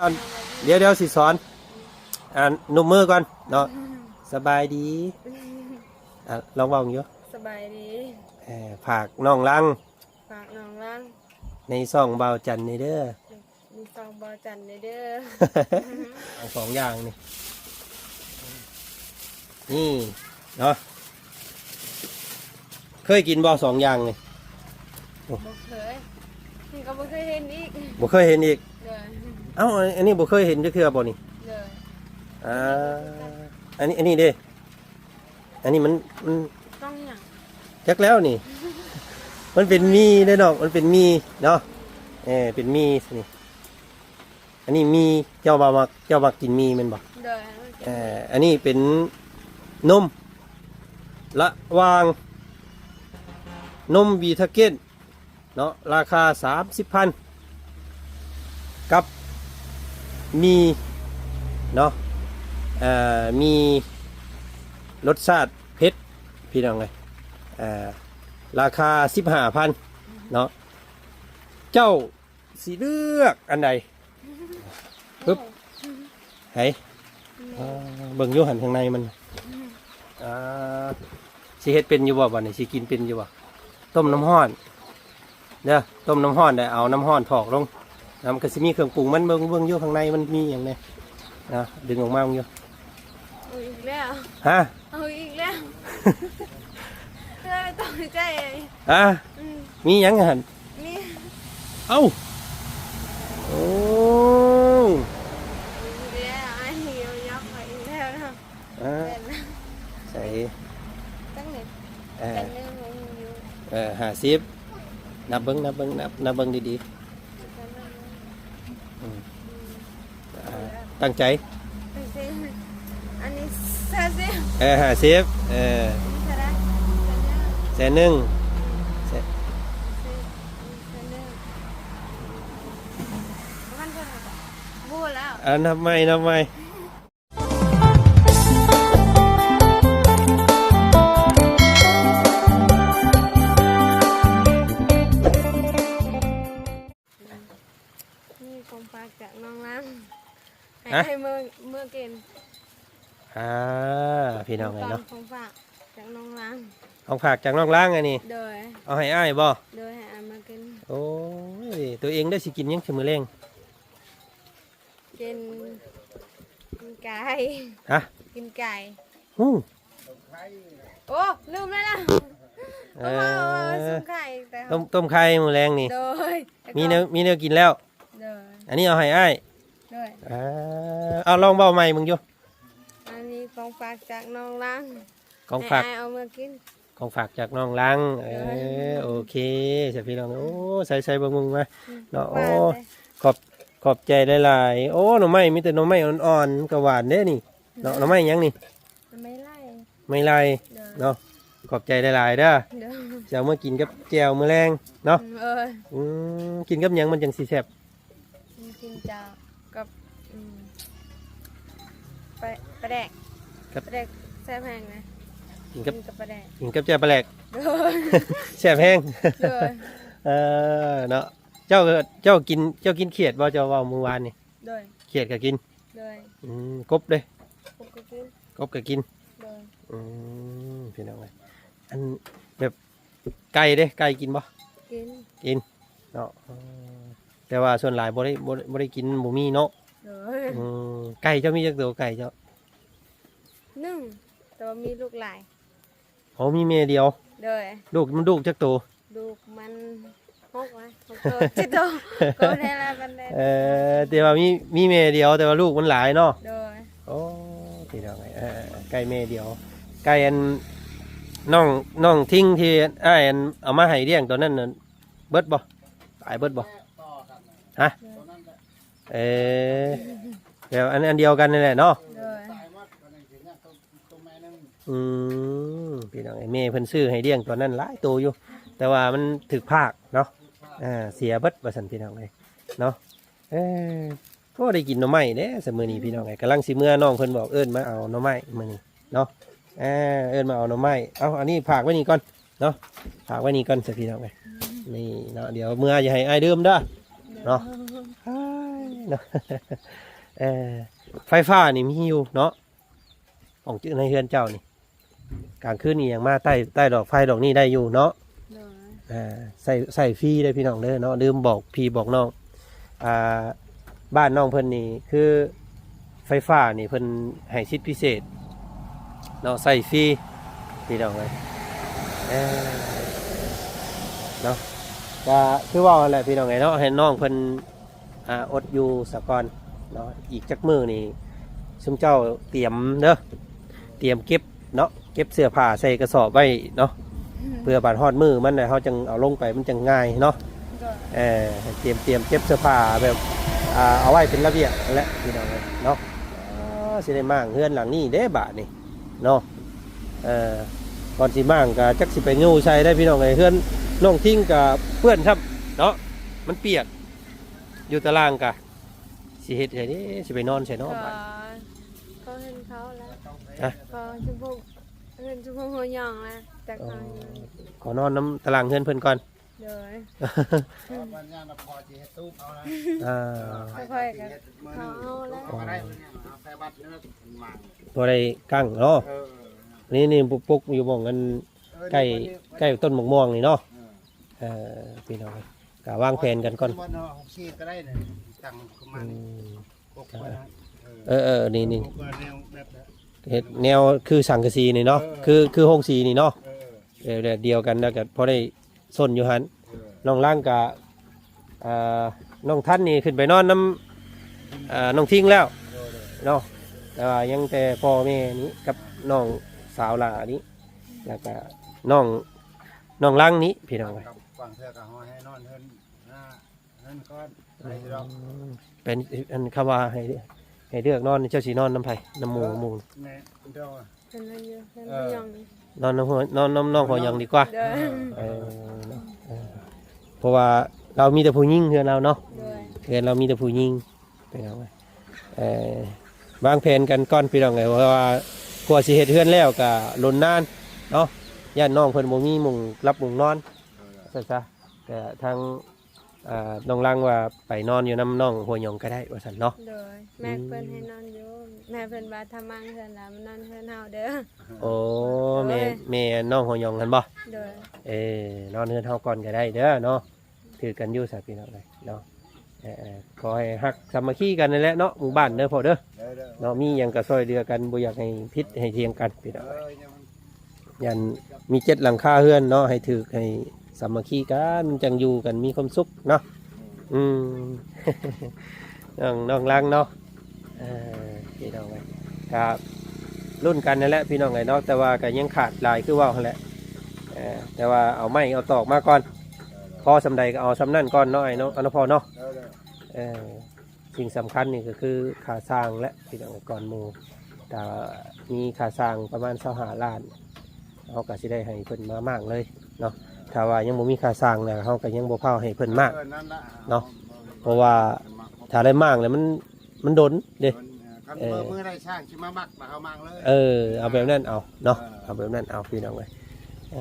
ດຽວ ດຽວຊິສອນ ອ່າ ນົບມືກ່ອນເນາະ. ສະບາຍດີ ອ່າ ລອງເວົ້າຢູ່. ສະບາຍດີ. ເອີ ຝາກນ້ອງລັງ ຝາກນ້ອງລັງ ໃນຊ່ອງບ່າວຈັນນີ້ເດີ. ມີຊອງບໍ່ຈັນເດີ. ເອົາສອງຢ່າງນີ້ ນີ້ເນາະ. ເຄີຍກິນບໍ່ສອງຢ່າງນີ້? ໂອ້ ບໍ່ເຄີຍ. ມັນກໍບໍ່ເຄີຍເຫັນອີກ. ບໍ່ເຄີຍເຫັນອີກ. ໂດຍ. ເອົ້າ ອັນນີ້ບໍ່ເຄີຍເຫັນຈັກເທື່ອບໍ່ນີ້? ໂດຍ. ອ່າ ອັນນີ້ ອັນນີ້ເດ? ອັນນີ້ມັນ ມັນ ກ່ອງຫຍັງ? ຈັກແລ້ວນີ້ ມັນເປັນໝີ່ເດ້ນ້ອງ ມັນເປັນໝີ່ເນາະ. ເອີ ເປັນໝີ່ນີ້. ອັນນີ້ໝີ່ ເຈົ້າວ່າມັກ ເຈົ້າມັກກິນໝີ່ແມ່ນບໍ່? ໂດຍ. ເອີ ອັນນີ້ເປັນນົມ ລະຫວ່າງນົມວີທາເກັນ ເນາະ ລາຄາສາມສິບພັນ ກັບໝີ່ເນາະ ເອີ ໝີ່ລົດຊາດເຜັດ ພີ່ນ້ອງເອີຍ ເອີ ລາຄາສິບຫ້າພັນເນາະ. ເຈົ້າຊິເລືອກອັນໃດ? ປຶບ ໃຫ້ ເບິ່ງຢູ່ຫັ້ນ ຂ້າງໃນມັນ ອ່າ ຊິເຮັດເປັນຢູ່ບໍ່? ບັດນີ້ຊິກິນເປັນຢູ່ບໍ່? ຕົ້ມນ້ຳຮ້ອນເດີ ຕົ້ມນ້ຳຮ້ອນ ແລ້ວເອົານ້ຳຮ້ອນຖອກລົງ ແລ້ວມັນກໍຊິມີເຄື່ອງປຸງມັນ. ເບິ່ງ ເບິ່ງຢູ່ຂ້າງໃນມັນມີຫຍັງແດ່ນະ ດຶງອອກມາເບິ່ງຢູ່. ເອົາອີກແລ້ວ. ຮະ? ເອົາອີກແລ້ວ. ເອີ ຕ້ອງໃຈ. ຮະ? ອືມ ມີຫຍັງຫັ້ນ? ນີ້ ເອົ້າ ໂອ້ ອີກແລ້ວ ອັນນີ້ຍັກຂ້ອຍອີກແລ້ວເນາະ. ອ່າ ໃສ່ ຕັ້ງນີ້ ເອີ ແສນໜຶ່ງ ເອີ ຫ້າສິບ ນັບເບິ່ງ ນັບເບິ່ງ ນັບ ນັບເບິ່ງດີໆ. ອືມ ອ່າ ຕັ້ງໃຈ ຕັ້ງໃຈ. ອັນນີ້ຫ້າສິບ ເອີ ຫ້າສິບ ເອີ ອັນນີ້ເທົ່າໃດ? ແສນໜຶ່ງ ແສນໜຶ່ງ ແສນ ແສນໜຶ່ງ ປະມານເທົ່າໃດ? ບໍ່ຮູ້ແລ້ວ. ອ່າ ນັບໃໝ່ ນັບໃໝ່. ນີ້ຂອງຝາກຈາກນ້ອງລາງ ໃຫ້ ຮະ? ໃຫ້ເມືອ ເມືອກິນ. ອ່າ ພີ່ນ້ອງເອີຍເນາະ ຂອງຝາກຈາກນ້ອງລາງ ຂອງຝາກຈາກນ້ອງລາງອັນນີ້. ໂດຍ. ເອົາໃຫ້ອ້າຍບໍ່? ໂດຍ ໃຫ້ອ້າຍເມືອກິນ. ໂອ້ຍ ຕົວເອງໄດ້ຊິກິນຫຍັງຊະມື້ແລງ? ກິນ ກິນໄກ່. ຮະ? ກິນໄກ່. ຫື ໂອ້ ລືມແລ້ວລະ. ເອີ ຕົ້ມ ຕົ້ມໄຂ່ ແຕ່ ຕົ້ມ ຕົ້ມໄຂ່ມື້ແລງນີ້. ໂດຍ. ມີແນວ ມີແນວກິນແລ້ວ. ໂດຍ. ອັນນີ້ເອົາໃຫ້ອ້າຍ. ໂດຍ. ເອົາ ລອງເວົ້າໃໝ່ເບິ່ງຢູ່. ອັນນີ້ຂອງຝາກຈາກນ້ອງລາງ ຂອງຝາກ ໃຫ້ອ້າຍເອົາເມືອກິນ. ຂອງຝາກຈາກນ້ອງລາງ. ເອີ ໂດຍ. ໂອເຄ ຊະພີ່ນ້ອງ. ໂອ້ ໃສ່ໆ ເບິ່ງໆ ມາ ອືມ ເນາະ. ໂອ້ ຂອບ ຂອບໃຈຫຼາຍໆ. ໂອ້ ໜໍ່ໄມ້ ມີແຕ່ໜໍ່ໄມ້ອ່ອນໆ ກໍຫວານເດ້ນີ້ເນາະ. ອືມ ໜໍ່ໄມ້ຫຍັງນີ້? ໜໍ່ໄມ້ໄລ່ ໄມ້ໄລ່. ໂດຍ. ເນາະ ຂອບໃຈຫຼາຍໆ ເດີ. ໂດຍ. ຊິເອົາມາກິນກັບແຈ່ວມື້ແລງເນາະ. ອືມ ເອີ ອືມ ກິນກັບຫຍັງມັນຈັ່ງຊິແຊບ? ກິນ ກິນເຈົ້າກັບ ອືມ ປາ ປາແດກ ກັບ ປາແດກແຊບແຮງນະ. ກິນກັບ ກິນກັບປາແດກ ກິນກັບແຈ່ວປາແດກ. ໂດຍ. ແຊບແຮງ. ໂດຍ. ເອີ ເນາະ ເຈົ້າ ເຈົ້າກິນ ເຈົ້າກິນຂຽດບໍ່? ເຈົ້າເວົ້າມື້ວານນີ້. ໂດຍ. ຂຽດກໍກິນ. ໂດຍ. ອືມ ກົບເດ້? ກົບກໍກິນ. ກົບກໍກິນ. ໂດຍ. ອືມ ພີ່ນ້ອງເອີຍ ອັນແບບ ໄກ່ເດ້ ໄກ່ກິນບໍ່? ກິນ ກິນເນາະ. ເອີ ແຕ່ວ່າສ່ວນຫຼາຍບໍ່ໄດ້ ບໍ່ ບໍ່ໄດ້ກິນ ບໍ່ມີເນາະ. ໂດຍ. ອືມ ໄກ່ເຈົ້າມີຈັກໂຕ? ໄກ່ເຈົ້າ ໜຶ່ງ ແຕ່ວ່າມີລູກຫຼາຍ. ໂອ້ ມີແມ່ດຽວ. ໂດຍ. ລູກມັນ ລູກຈັກໂຕ? ລູກມັນ ຫົກ ຫົກໂຕ ເຈັດໂຕ ກໍບໍ່ໄດ້ຫຼາຍປານໃດ. ເອີ ແຕ່ວ່າມີ ມີແມ່ດຽວ ແຕ່ວ່າລູກມັນຫຼາຍເນາະ. ໂດຍ. ໂອ້ ພີ່ນ້ອງເອີຍ ເອີ ໄກ່ແມ່ດຽວ ໄກ່ອັນ ນ້ອງ ນ້ອງທິງທີ່ອ້າຍອັນເອົາມາໃຫ້ລ້ຽງຕອນນັ້ນນະ ເບິດບໍ່? ຕາຍເບິດບໍ່? ຮະ? ໂດຍ. ເອີ ແບບອັນ ອັນດຽວກັນນັ້ນແຫຼະເນາະ. ໂດຍ. ອືມ ພີ່ນ້ອງເອີຍ ແມ່ເພິ່ນຊື້ໃຫ້ລ້ຽງຕອນນັ້ນຫຼາຍໂຕຢູ່ ແຕ່ວ່າມັນຖືກພາກເນາະ. ອ່າ ເສຍເບິດວ່າຊັ້ນ ພີ່ນ້ອງເອີຍເນາະ. ເອີ ໂອ້ ໄດ້ກິນໜໍ່ໄມ້ເດ້ຊະມື້ນີ້ ພີ່ນ້ອງເອີຍ. ກຳລັງຊິເມືອ ນ້ອງເພິ່ນບອກເອີ້ນມາເອົາໜໍ່ໄມ້ມື້ນີ້ເນາະ. ເອີ ເອີ້ນມາເອົາໜໍ່ໄມ້. ເອົາ ອັນນີ້ຝາກໄວ້ນີ້ກ່ອນເນາະ ຝາກໄວ້ນີ້ກ່ອນຊະ ພີ່ນ້ອງເອີຍ. ນີ້ເນາະ ດຽວເມືອຈະໃຫ້ອ້າຍດື່ມເດີເນາະ. ເນາະ ເອີ ໄຟຟ້ານີ້ມີຢູ່ເນາະ ຂອງໃນເຮືອນເຈົ້ານີ້ ກາງຄືນນີ້ຫຍັງມາໃຕ້ ໃຕ້ດອກໄຟດອກນີ້ໄດ້ຢູ່ເນາະ. ໂດຍ ອ່າ ໃຊ້ ໃຊ້ຟຣີເດີພີ່ນ້ອງເດີເນາະ ລືມບອກພີ່ບອກນ້ອງ ອ່າ ບ້ານນ້ອງເພິ່ນນີ້ຄືໄຟຟ້ານີ້ເພິ່ນໃຫ້ສິດພິເສດເນາະ ໃຊ້ຟຣີພີ່ນ້ອງເອີຍ ເອີ ເນາະ ກະຄືເວົ້າຫັ້ນແຫຼະພີ່ນ້ອງເອີຍເນາະ ໃຫ້ນ້ອງເພິ່ນ ອ່າ ອົດຢູ່ສາກ່ອນເນາະ ອີກຈັກມື້ນີ້ຊຸມເຈົ້າຕຽມເດີ ຕຽມເກັບເນາະ ເກັບເສື້ອຜ້າໃສ່ກະສອບໄວ້ເນາະ ອືມ ເພື່ອບາດຮອດມື້ມັນແລ້ວເຮົາຈັ່ງເອົາລົງໄປມັນຈັ່ງງ່າຍເນາະ. ໂດຍ ເອີ ຕຽມ ຕຽມເກັບເສື້ອຜ້າແບບ ອ່າ ເອົາໄວ້ເປັນລະບຽບຫັ້ນແຫຼະພີ່ນ້ອງເອີຍເນາະ. ເອີ ຊິໄດ້ມ້າງເຮືອນຫຼັງນີ້ເດ້ບາດນີ້ເນາະ ເອີ ກ່ອນຊິມ້າງກະຈັກຊິໄປຢູ່ໃສໄດ້ພີ່ນ້ອງເອີຍ ເຮືອນນ້ອງທິງກະເປື້ອນຊ້ຳເນາະ ມັນປຽກ ຢູ່ຕາລ່າງກະ ຊິເຮັດໃດເດ້ ຊິໄປນອນໃສເນາະ ກໍ ບາດ ກໍເຮືອນເຂົາແຫຼະ ຮະ ກໍຊຸມພວກ ເຮືອນຊຸມພວກຫົວຫຍອງແຫຼະ ແຕ່ ອໍ ເຂົາ ຂໍນອນນຳຕາລ່າງເຮືອນເພິ່ນກ່ອນ. ໂດຍ ເພາະວ່າບັນຍາມລະພໍຊິເຮັດຕູບເອົານະ ອ່າ ເອີ ຄ່ອຍໆກໍເອົາແຫຼະ ເອົາກໍໄດ້ ເອົາໃສ່ວັດເດີ ມັນໝັ້ງ ບໍ່ໄດ້ກັ້ງເນາະ. ເອີ ນີ້ ນີ້ປຸກຢູ່ໝ່ອງອັນ ເອີ ໃກ້ ໃກ້ຕົ້ນໝາກມ່ວງນີ້ເນາະ. ເອີ ເອີ ພີ່ນ້ອງ ກະວາງແຜນກັນກ່ອນ ຫົກສິບກໍໄດ້ນະ ຕັ້ງຂຶ້ນມາ ອືມ ປົກໄວ້ນະ ເອີ ເອີ ນີ້ ນີ້ ປົກໄວ້ແນວແບບ ເຮັດແນວຄືສັງກະສີນີ້ເນາະ ເອີ ຄື ຄືໂຮງສີນີ້ເນາະ ເອີ ແບບດຽວກັນ ແລ້ວກໍພໍໄດ້ຊົນຢູ່ຫັ້ນ. ເອີ ນ້ອງລັງກະ ອ່າ ນ້ອງທັນນີ້ຂຶ້ນໄປນອນນຳ ອ່າ ນ້ອງທິງແລ້ວ ໂດຍ ໂດຍ ເນາະ ແຕ່ວ່າຍັງແຕ່ພໍ່ແມ່ນີ້ກັບນ້ອງສາວຫຼ້ານີ້ ແລ້ວກະນ້ອງ ນ້ອງລັງນີ້ພີ່ນ້ອງເອີຍ ບາງເທື່ອກໍເຮົາໃຫ້ນອນເຮືອນ ເຮືອນກ່ອນ ອືມ ໄດ້ຢູ່ດອກ ເປັນ ອັນ ຄຳວ່າໃຫ້ ໃຫ້ເລືອກນອນ ເຈົ້າຊິນອນນຳໃຜ ນຳໝູ່ ເອີ ໝູ່ ແມ່ນ ເຈົ້າ ເພິ່ນນອນຢູ່ເຮືອນ ເອີ ນອນນຳຫົວ ນອນນຳນ້ອງຫົວຫຍອງດີກວ່າ ໂດຍ ເອີ ເອີ ເພາະວ່າລາວມີແຕ່ຜູ້ຍິງ ເຮືອນລາວເນາະ ໂດຍ ເຮືອນລາວມີແຕ່ຜູ້ຍິງ ພີ່ນ້ອງເອີຍ ເອີ ວາງແຜນກັນກ່ອນ ພີ່ນ້ອງເອີຍ ເພາະວ່າກວ່າຊິເຮັດເຮືອນແລ້ວກໍດົນນານເນາະ ຢ້ານນ້ອງເພິ່ນບໍ່ມີໝ່ອງຫຼັບໝ່ອງນອນ ເອີ ຊັ້ນຊະ ກໍທາງ ອ່າ ນ້ອງລັງວ່າໄປນອນຢູ່ນຳນ້ອງຫົວຫຍອງກໍໄດ້ວ່າຊັ້ນເນາະ ໂດຍ ແມ່ເພິ່ນໃຫ້ນອນຢູ່ ອືມ ແມ່ເພິ່ນວ່າຖ້າມ້າງເຮືອນແລ້ວມານອນເຮືອນເຮົາເດີ ໂອ້ ໂດຍ ແມ່ ແມ່ນ້ອງຫົວຫຍອງຫັ້ນບໍ່ ໂດຍ ເອີ ນອນເຮືອນເຮົາກ່ອນກໍໄດ້ເດີເນາະ ຖືກກັນຢູ່ຊະພີ່ນ້ອງເອີຍເນາະ ເອີ ເອີ ຂໍໃຫ້ຮັກສາມັກຄີກັນນັ້ນແຫຼະເນາະ ໝູ່ບ້ານເດີພໍ່ເດີ ໂດຍ ໂດຍ ເນາະ ມີຫຍັງກໍຊ່ອຍເຫຼືອກັນ ບໍ່ຢາກໃຫ້ຜິດໃຫ້ຖຽງກັນ ພີ່ນ້ອງເອີຍ ເອີ ຍັງ ຢ້ານມີເຈັດຫຼັງຄາເຮືອນເນາະ ໃຫ້ຖືກໃຫ້ສາມັກຄີກັນ ມັນຈັ່ງຢູ່ກັນມີຄວາມສຸກເນາະ ອືມ ນ້ອງ ນ້ອງລັງເນາະ ເອີ ພີ່ນ້ອງເອີຍ ກະລຸ້ນກັນນັ້ນແຫຼະ ພີ່ນ້ອງເອີຍເນາະ ແຕ່ວ່າກະຍັງຂາດຫຼາຍຄືເວົ້າຫັ້ນແຫຼະ ເອີ ແຕ່ວ່າເອົາໄມ້ເອົາຕອກມາກ່ອນ ພໍສ່ຳໃດກໍເອົາສ່ຳນັ້ນກ່ອນເນາະ ອ້າຍເນາະ ເອົາເນາະພໍ່ເນາະ ເອີ ເອີ ສິ່ງສຳຄັນນີ້ກໍຄືຄ່າສ້າງແຫຼະ ພີ່ນ້ອງ ກ່ອນໝູ່ ຖ້າມີຄ່າສ້າງປະມານຊາວຫ້າລ້ານ ເຮົາກໍຊິໄດ້ໃຫ້ເພິ່ນມາມ້າງເລີຍເນາະ ຖ້າວ່າຍັງບໍ່ມີຄ່າສ້າງນະ ເຮົາກໍຍັງບໍ່ພາວໃຫ້ເພິ່ນມ້າງ ເອີ ນັ້ນລະ ເນາະ ເພາະວ່າຖ້າໄດ້ມ້າງແລ້ວມັນ ມັນດົນເດ້ ຄັນ ເອີ ມື້ໃດຊ່າງຊິມາມັກລະເຮົາມ້າງເລີຍ ເອີ ເອົາແບບນັ້ນເອົາເນາະ ເອີ ເອົາແບບນັ້ນເອົາ ພີ່ນ້ອງເອີຍ ເອີ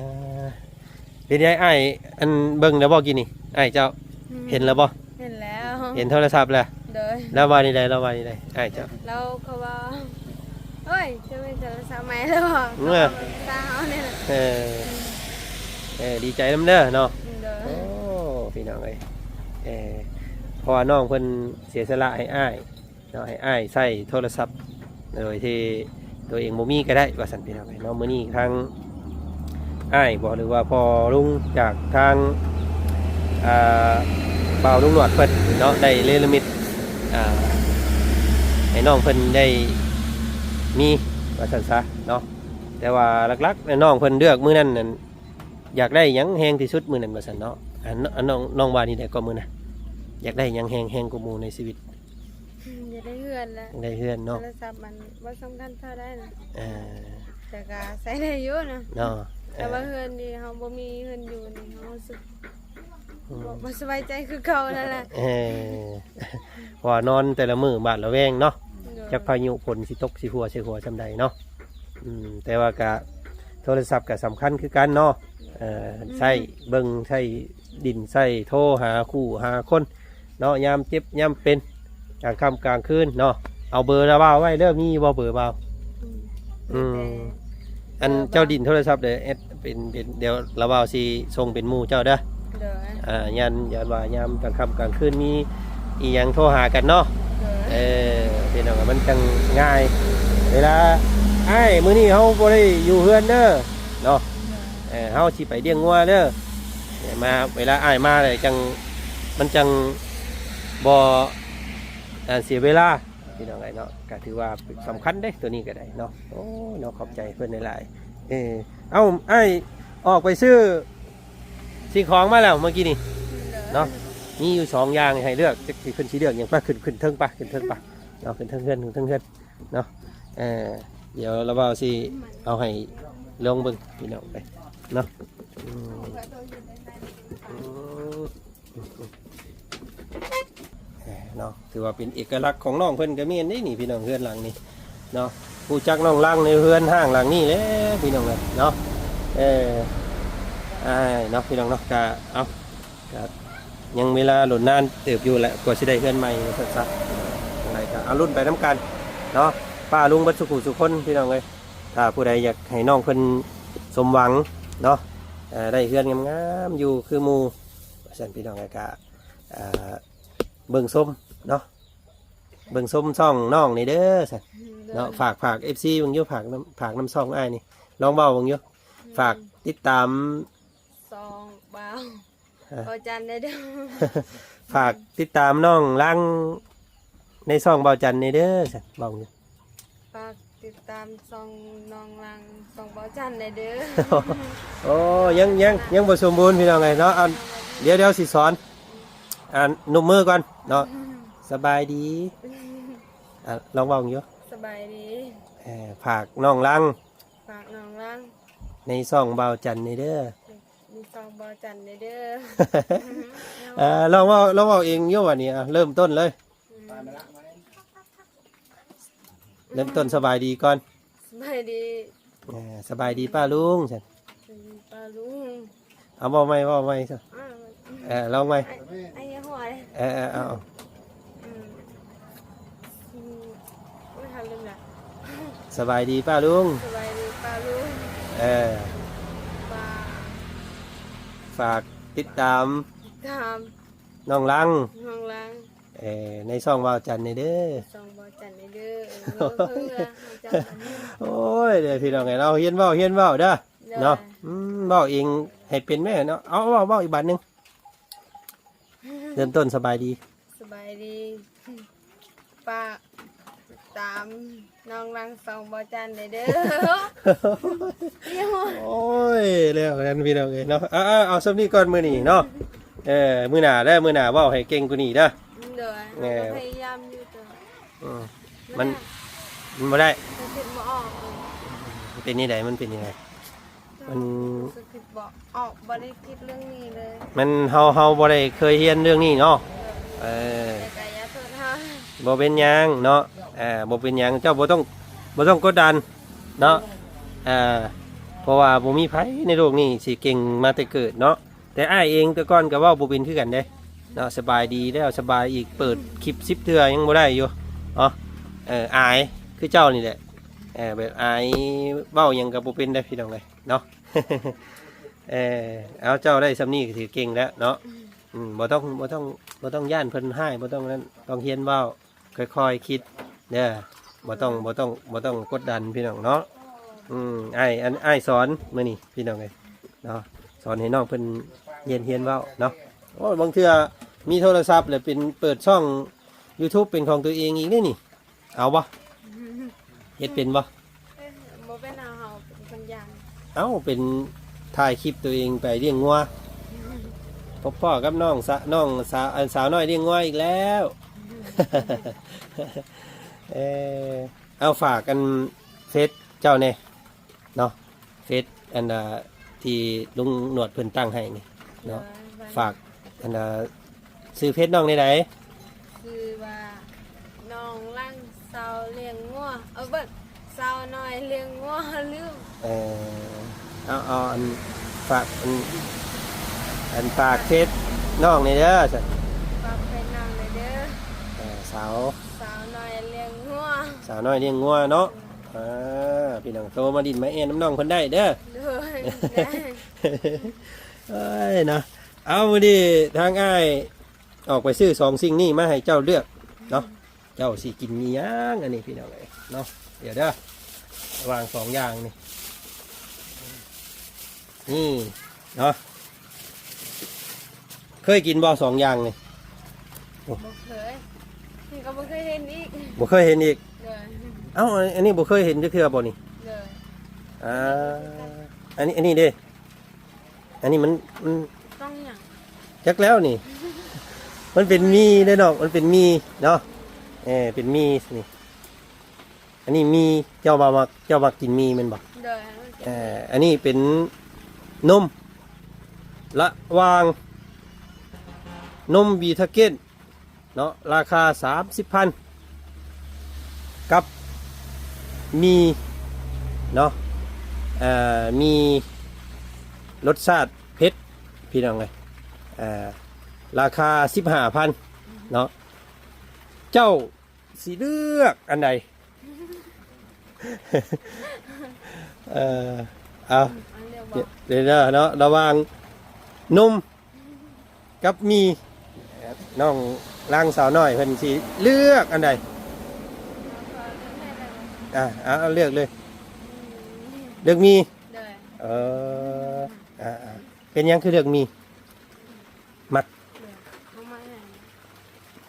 ເປັນໃດອ້າຍ ອັນເບິ່ງແລ້ວບໍ່ກີ້ນີ້ ອ້າຍເຈົ້າ ອືມ ເຫັນແລ້ວບໍ່? ເຫັນແລ້ວ ເຫັນໂທລະສັບແລ້ວ ໂດຍ ລາວວ່າແນວໃດ ລາວວ່າແນວໃດ ອ້າຍເຈົ້າ? ລາວກໍວ່າ ໂອ້ຍ ຈະເປັນໂທລະສັບໃໝ່ແລ້ວ ເອີ ຕາເຮົານີ້ແຫຼະ ເອີ ເອີ ດີໃຈນຳເດີເນາະ ໂດຍ ໂອ້ ພີ່ນ້ອງເອີຍ ເອີ ເພາະວ່ານ້ອງເພິ່ນເສຍສະຫຼະໃຫ້ອ້າຍ ເນາະ ໃຫ້ອ້າຍໃຊ້ໂທລະສັບໂດຍທີ່ຕົວເອງບໍ່ມີກໍໄດ້ວ່າຊັ້ນ ພີ່ນ້ອງເອີຍເນາະ ມື້ນີ້ທາງອ້າຍບໍ ຫຼືວ່າພໍ່ລຸງ ຈາກທາງ ອ່າ ບ່າວລຸງໜວດເພິ່ນເນາະ ໄດ້ເນລະມິດ ອ່າ ໃຫ້ນ້ອງເພິ່ນໄດ້ມີວ່າຊັ້ນຊະເນາະ ແຕ່ວ່າຫຼັກໆແລ້ວນ້ອງເພິ່ນເລືອກມື້ນັ້ນນັ້ນ ຢາກໄດ້ຫຍັງແຮງທີ່ສຸດມື້ນັ້ນວ່າຊັ້ນເນາະ ອັນ ອັນນ້ອງ ນ້ອງວ່ານີ້ໄດ້ກໍມື້ນະ ຢາກໄດ້ຫຍັງແຮງ ແຮງກວ່າໝູ່ໃນຊີວິດ? ອືມ ຢາກໄດ້ເຮືອນແຫຼະ ຢາກໄດ້ເຮືອນເນາະ ໂທລະສັບມັນບໍ່ສຳຄັນເທົ່າໃດນະ ເອີ ແຕ່ກໍໃຊ້ໄດ້ຢູ່ນະ ເນາະ ແຕ່ວ່າ ເອີ ເຮືອນນີ້ເຮົາບໍ່ມີເຮືອນຢູ່ນີ້ ເຮົາຮູ້ສຶກ ອືມ ບໍ່ ບໍ່ສະບາຍໃຈຄືເກົ່ານັ້ນແຫຼະ ເອີ ເພາະວ່ານອນແຕ່ລະມື້ບາດລະແວງເນາະ ໂດຍ ຈັກພາຍຸຝົນຊິຕົກຊິຫົວໃສ່ຫົວສ່ຳໃດເນາະ ອືມ ແຕ່ວ່າກະໂທລະສັບກະສຳຄັນຄືກັນເນາະ ເອີ ອືມ ໃຊ້ເບິ່ງ ໃຊ້ຫຼິ້ນ ໃຊ້ໂທຫາຄູ່ຫາຄົນເນາະ ຍາມເຈັບຍາມເປັນ ກາງຄ່ຳກາງຄືນເນາະ. ເອົາເບີລະບ່າວໄວ້ເດີ ມີບໍ່ເບີບ່າວ? ອືມ ອືມ ມີແຕ່ ອັນເຈົ້າຫຼິ້ນໂທລະສັບເດີ ແອັດເປັນ ເປັນ ດຽວລະບ່າວຊິສົ່ງເປັນໝູ່ເຈົ້າເດີ. ໂດຍ ອ່າ ຢ້ານ ຢ້ານວ່າຍາມກາງຄ່ຳກາງຄືນມີອີ່ຫຍັງໂທຫາກັນເນາະ. ໂດຍ ເອີ ພີ່ນ້ອງ ມັນຈັ່ງງ່າຍ ເວລາ ອ້າຍ ມື້ນີ້ເຮົາບໍ່ໄດ້ຢູ່ເຮືອນເດີເນາະ. ໂດຍ ເອີ ເຮົາຊິໄປລ້ຽງງົວເດີ ມາ ເວລາອ້າຍມາແລ້ວຈັ່ງ ມັນຈັ່ງບໍ່ ອ່າ ເສຍເວລາ ພີ່ນ້ອງເອີຍເນາະ. ກໍຖືວ່າສຳຄັນເດ້ ຕົວນີ້ກໍໄດ້ເນາະ. ໂອ້ຍເນາະ ຂອບໃຈເພິ່ນຫຼາຍໆ. ເອີ ເອົ້າ ອ້າຍອອກໄປຊື້ສິ່ງຂອງມາແລ້ວເມື່ອກີ້ນີ້ເນາະ. ມີຢູ່ສອງຢ່າງໃຫ້ເລືອກ ຈັກຊິເພິ່ນຊິເລືອກຫຍັງ? ໄປ ຂຶ້ນ ຂຶ້ນເທິງໄປ ຂຶ້ນເທິງໄປເນາະ ຂຶ້ນເທິງເຮືອນ ຂຶ້ນເທິງເຮືອນເນາະ. ເອີ ດຽວລະບ່າວຊິເອົາໃຫ້ລອງເບິ່ງ ພີ່ນ້ອງເອີຍເນາະ. ອືມ ເອີ ເນາະ ຖືວ່າເປັນເອກະລັກຂອງນ້ອງເພິ່ນກໍແມ່ນເດ້ນີ້ ພີ່ນ້ອງ ເຮືອນຫຼັງນີ້ເນາະ. ຮູ້ຈັກນ້ອງລັງໃນເຮືອນຮ້າງຫຼັງນີ້ແຫຼະ ພີ່ນ້ອງເອີຍເນາະ. ເອີ ອ້າຍເນາະ ພີ່ນ້ອງເນາະ ກະ ເອົາ ກະຍັງເວລາດົນນານເຕີບຢູ່ແຫຼະ ກວ່າຊິໄດ້ເຮືອນໃໝ່ວ່າຊັ້ນຊະ. ຈັ່ງໃດກໍເອົາ ລຸ້ນໄປນຳກັນເນາະ ປ້າລຸງເບິດສູ່ຜູ້ສູ່ຄົນ ພີ່ນ້ອງເອີຍ. ຖ້າຜູ້ໃດຢາກໃຫ້ນ້ອງເພິ່ນສົມຫວັງເນາະ ເອີ ໄດ້ເຮືອນງາມໆຢູ່ຄືໝູ່ ວ່າຊັ້ນ ພີ່ນ້ອງເອີຍ ກະ ເອີ ເບິ່ງຊົມເນາະ ເບິ່ງຊົມຊ່ອງນ້ອງນີ້ເດີຊັ້ນເນາະ. ໂດຍ ຝາກ ຝາກເອັຟຊີເບິ່ງຢູ່ ຝາກນຳ ຝາກນຳຊ່ອງອ້າຍນີ້ ລອງເວົ້າເບິ່ງຢູ່. ອືມ ຝາກຕິດຕາມຊ່ອງບ່າວ ເອີ ບ່າວຈັນແດ່ເດີ. ຝາກຕິດຕາມນ້ອງລັງໃນຊ່ອງບ່າວຈັນແດ່ເດີຊັ້ນ ເວົ້າຢູ່. ຝາກຕິດຕາມຊ່ອງນ້ອງລັງ ຊ່ອງບ່າວຈັນແດ່ເດີ. ໂອ້ ຍັງ ຍັງ ຍັງບໍ່ສົມບູນ ພີ່ນ້ອງເອີຍເນາະ. ອັນ ດຽວ ດຽວຊິສອນ ອັນ ນົບມືກ່ອນເນາະ. ສະບາຍດີ ອ່າ ລອງເວົ້າຢູ່. ສະບາຍດີ ເອີ ຝາກນ້ອງລັງ ຝາກນ້ອງລັງໃນຊ່ອງບ່າວຈັນແດ່ເດີ. ມີສອງບ່າວຈັນເດີ. ເອີ ລອງເວົ້າ ລອງເວົ້າເອງຢູ່ບັດນີ້ ເລີ່ມຕົ້ນເລີຍ. ອືມ ເລີ່ມຕົ້ນສະບາຍດີກ່ອນ. ສະບາຍດີ ເອີ ສະບາຍດີປ້າລຸງຊັ້ນ ສະບາຍດີປ້າລຸງ. ເອົາ ເວົ້າໃໝ່ ເວົ້າໃໝ່ຊະ. ເອີ ລອງໃໝ່. ເອີ ເອົາ ອືມ ອືມ ໂອ້ຍ ຫາລືມລະ. ສະບາຍດີປ້າລຸງ. ສະບາຍດີປ້າລຸງ. ເອີ ຝາກ ຝາກຕິດຕາມ ຕາມ ນ້ອງລັງ ນ້ອງລັງ ເອີ ໃນຊ່ອງບ່າວຈັນແດ່ເດີ. ໃນຊ່ອງບ່າວຈັນແດ່ເດີ. ໂອ້ຍ ເດີ ພີ່ນ້ອງເອີຍ ເຮົາຮຽນເວົ້າ ຮຽນເວົ້າເດີ. ໂດຍ ເນາະ ອືມ ເວົ້າເອງໃຫ້ເປັນແມ້ເນາະ. ເອົາ ເວົ້າ ເວົ້າອີກບາດໜຶ່ງ. ເລີ່ມຕົ້ນສະບາຍດີ. ສະບາຍດີ ຝາກຕິດຕາມນ້ອງລັງຊ່ອງບ່າວຈັນແດ່ເດີ. ໂອ້ຍ ແລ້ວກັນ ພີ່ນ້ອງເອີຍເນາະ. ເອົາ ເອົາ ເອົາສ່ຳນີ້ກ່ອນມື້ນີ້ເນາະ. ເອີ ມື້ໜ້າເດີ ມື້ໜ້າເວົ້າໃຫ້ເກັ່ງກວ່ານີ້ເດີ. ໂດຍ ເອີ ພະຍາຍາມຢູ່ ແຕ່ ອືມ ມັນ ມັນບໍ່ໄດ້ ຄິດບໍ່ອອກ. ເປັນແນວໃດ? ມັນເປັນແນວໃດ? ມັນ ຄືຄິດບໍ່ອອກ ບໍ່ໄດ້ຄິດເລື່ອງນີ້ເລີຍ. ມັນ ເຮົາ ເຮົາບໍ່ໄດ້ເຄີຍຮຽນເລື່ອງນີ້ເນາະ. ເອີ ແຕ່ກໍຢ່າໂທດເຮົາ. ບໍ່ເປັນຫຍັງເນາະ. ເອີ ບໍ່ເປັນຫຍັງ ເຈົ້າບໍ່ຕ້ອງ ບໍ່ຕ້ອງກົດດັນເນາະ. ເອີ ເພາະວ່າບໍ່ມີໃຜໃນໂລກນີ້ຊິເກັ່ງມາແຕ່ເກີດເນາະ. ແຕ່ອ້າຍເອງແຕ່ກ່ອນກໍເວົ້າບໍ່ເປັນຄືກັນເດ້ເນາະ. ສະບາຍດີແລ້ວສະບາຍອີກ ເປີດຄລິບສິບເທື່ອຍັງບໍ່ໄດ້ຢູ່ເນາະ. ເອີ ອາຍຄືເຈົ້ານີ້ແຫຼະ. ເອີ ແບບອາຍເວົ້າຫຍັງກໍບໍ່ເປັນເດ້ ພີ່ນ້ອງເອີຍເນາະ. ເອີ ເອົາ ເຈົ້າໄດ້ສ່ຳນີ້ກໍຖືເກັ່ງແລ້ວເນາະ. ອືມ ບໍ່ຕ້ອງ ບໍ່ຕ້ອງ ບໍ່ຕ້ອງຢ້ານເພິ່ນຮ້າຍ ບໍ່ຕ້ອງນັ້ນ ຕ້ອງຮຽນເວົ້າ ຄ່ອຍໆຄິດເດີ. ບໍ່ຕ້ອງ ບໍ່ຕ້ອງ ບໍ່ຕ້ອງກົດດັນ ພີ່ນ້ອງເນາະ. ອືມ ອ້າຍ ອັນ ອ້າຍສອນມື້ນີ້ ພີ່ນ້ອງເອີຍເນາະ ສອນໃຫ້ນ້ອງເພິ່ນຮຽນ ຮຽນເວົ້າເນາະ. ໂອ້ ບາງເທື່ອມີໂທລະສັບແລ້ວເປັນ ເປີດຊ່ອງຢູທູບເປັນຂອງຕົວເອງອີກເດ້ນີ້. ເອົາບໍ່? ເຮັດເປັນບໍ່? ເອີ ບໍ່ເປັນຫຍັງ ເຮົາເປັນຄົນຢ້ານ. ເອົ້າ ເປັນຖ່າຍຄລິບຕົວເອງໄປລ້ຽງງົວ ພົບພໍ້ກັບນ້ອງສາ ນ້ອງສາ ອັນ ສາວນ້ອຍລ້ຽງງົວອີກແລ້ວ. ເອີ ເອົາ ຝາກອັນເຟສເຈົ້າແດ່ເນາະ. ເຟສອັນ ອ່າ ທີ່ລຸງໜວດເພິ່ນຕັ້ງໃຫ້ນີ້ເນາະ. ໂດຍ ຝາກອັນ ອ່າ ຊື່ເຟສນ້ອງແນວໃດ? ຊື່ວ່າ ນ້ອງຫຼັງສາວລ້ຽງງົວ ເອີ ເບິ່ງ ສາວນ້ອຍລ້ຽງງົວ ລືມ. ເອີ ເອົາ ເອົາ ອັນ ຝາກ ອັນ ອັນ ຝາກເຟສນ້ອງແດ່ເດີ. ຝາກເຟສນ້ອງແດ່ເດີ. ເອີ ສາວ ສາວນ້ອຍລ້ຽງງົວເນາະ. ອ່າ ພີ່ນ້ອງໂທມາດິນມາແອນນຳນ້ອງເພິ່ນໄດ້ເດີ. ໂດຍ ເອີຍເນາະ. ເອົາ ມື້ນີ້ທາງອ້າຍອອກໄປຊື້ສອງສິ່ງນີ້ມາໃຫ້ເຈົ້າເລືອກເນາະ. ເຈົ້າຊິກິນອີ່ຫຍັງອັນນີ້ ພີ່ນ້ອງເອີຍເນາະ. ດຽວເດີ ລະຫວ່າງສອງຢ່າງນີ້ ນີ້ເນາະ. ເຄີຍກິນບໍ່ສອງຢ່າງນີ້? ໂອ້ ບໍ່ເຄີຍ. ນີ້ກໍບໍ່ເຄີຍເຫັນອີກ. ບໍ່ເຄີຍເຫັນອີກ. ໂດຍ. ເອົ້າ ອັນນີ້ບໍ່ເຄີຍເຫັນຈັກເທື່ອບໍ່ນີ້? ໂດຍ. ອ່າ ອັນນີ້ ອັນນີ້ເດ້? ອັນນີ້ມັນ ມັນ ກ່ອງຫຍັງ? ຈັກແລ້ວນີ້. ມັນເປັນໝີ່ເດ້ນ້ອງ ມັນເປັນໝີ່ເນາະ. ເອີ ເປັນໝີ່ນີ້. ອັນນີ້ໝີ່ ເຈົ້າວ່າມັກ ເຈົ້າມັກກິນໝີ່ແມ່ນບໍ່? ໂດຍ. ເອີ ອັນນີ້ເປັນນົມ ລະຫວ່າງນົມວີທາເກັນເນາະ ລາຄາສາມສິບພັນ ກັບໝີ່ເນາະ ເອີ ໝີ່ລົດຊາດເຜັດ ພີ່ນ້ອງເອີຍ ເອີ ລາຄາສິບຫ້າພັນເນາະ. ເຈົ້າ ຊິເລືອກອັນໃດ? ເອີ ເອົາ ເລືອກບໍ່? ດຽວເດີເນາະ ລະຫວ່າງນົມກັບໝີ່ ນ້ອງລາງສາວນ້ອຍເພິ່ນຊິເລືອກອັນໃດ? ເອົາ ເລືອກເລີຍ. ເລືອກໝີ່. ໂດຍ. ເອີ ອ່າໆ ເປັນຫຍັງຄືເລືອກໝີ່? ມັກ ໂດຍ ບໍ່ມັກຫຍັງ